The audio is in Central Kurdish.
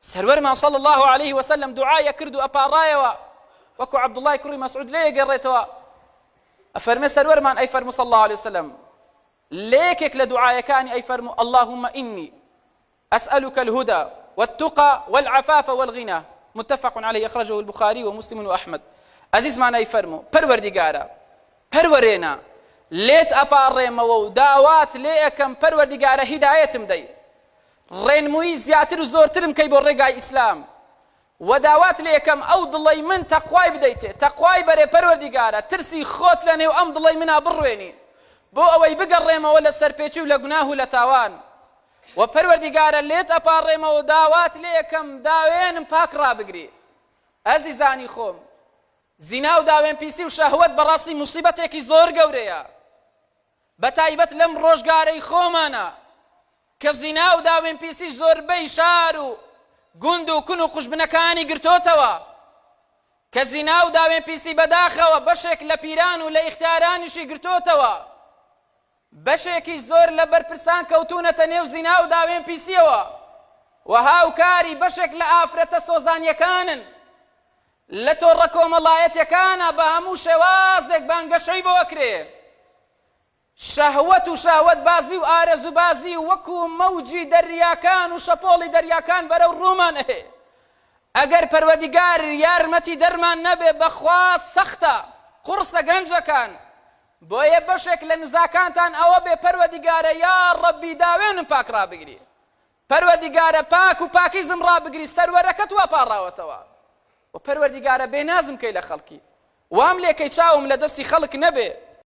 سەروەرمان صلی اللە علیه وسلم دوعای ئەکرد و ئەپاڕایەوە وەکو عەبدوڵڵای کوڕی مەسعود لێ گەڕێتەوە ئەفەرمێ سەروەرمان ئەی فەرموو صلی اللە علیه وسلم لە یەکێک لە دوعایەکانی ئەی فەرموو اللهم إني أسألك الهدى والتقى والعفاف والغنى متفق عليه أخرجه البخاري ومسلم وأحمد ئەزیزمان ئەی فەرموو پەروەردیگارە پەروەرێنە لێت ئەپاڕێمەوە و داوات لێ ئەکەم پەروەردیگارە هیدایەتم دەی ڕێنموویی زیاتر و زۆرترم کەی بۆ ڕێگای ئیسلام وە داوات لێکەم ئەو دڵەی من تەقوای بدەیتێ تەقوای بەرێ پەروەردیگارە ترسی خۆت لە نێو ئەم دڵەی منا بڕوێنی بۆ ئەوەی بگەڕێمەوە لە سەرپێچی و لە گوناه و لە تاوان وە پەروەردیگارە لێت ئەپاڕێمەوە داوات لێکەم داوێنم پاک ڕابگری ئەزیزانی خۆم زینا و داوێن پیسی و شەهوەت بەڕاستی موسیبەتێکی زۆر گەورەیە بەتایبەت لەم ڕۆژگارەی خۆمانا کە زینا و داوێنپیسی زۆربەی شار و گوند و کون و قوژبنەکانی گرتۆتەوە، کە زینا و داوێنپیسی بەداخەوە بەشێک لە پیران و لە ئیختیارانیشی گرتۆتەوە، بەشێکی زۆر لە بەرپرسان کەوتوونەتە نێو زینا و داوێنپیسیەوە و هاوکاری بەشێک لە ئافرەتە سۆزانیەکانن لە تۆڕە کۆمەڵایەتیەکانا بە هەموو شێوازێک بانگەشەی بۆ ئەکرێ. شەهوەت و شەهوەتبازی و ئارەزووبازی وەکو مەوجی دەریاکان و شەپۆڵی دەریاکان بەرەو ڕوومان ئەهێ. ئەگەر پەروەردیگار یارمەتی دەرمان نەبێ بەخوا سەختە، قوڕسە گەنجەکان. بۆیە بەشێک لە نزاکانتان ئەوە بێ پەروەردیگارە یاڕەبی داوێنم پاک ڕابگری. پەروەردیگارە پاک و پاکیزم ڕابگری سەروەرەکەت وا پاڕاوەتەوە و پەروەردیگارە بێنازم کەی لە خەڵکی وام لێکەی چاوم لە دەستی خەڵک نەبێ.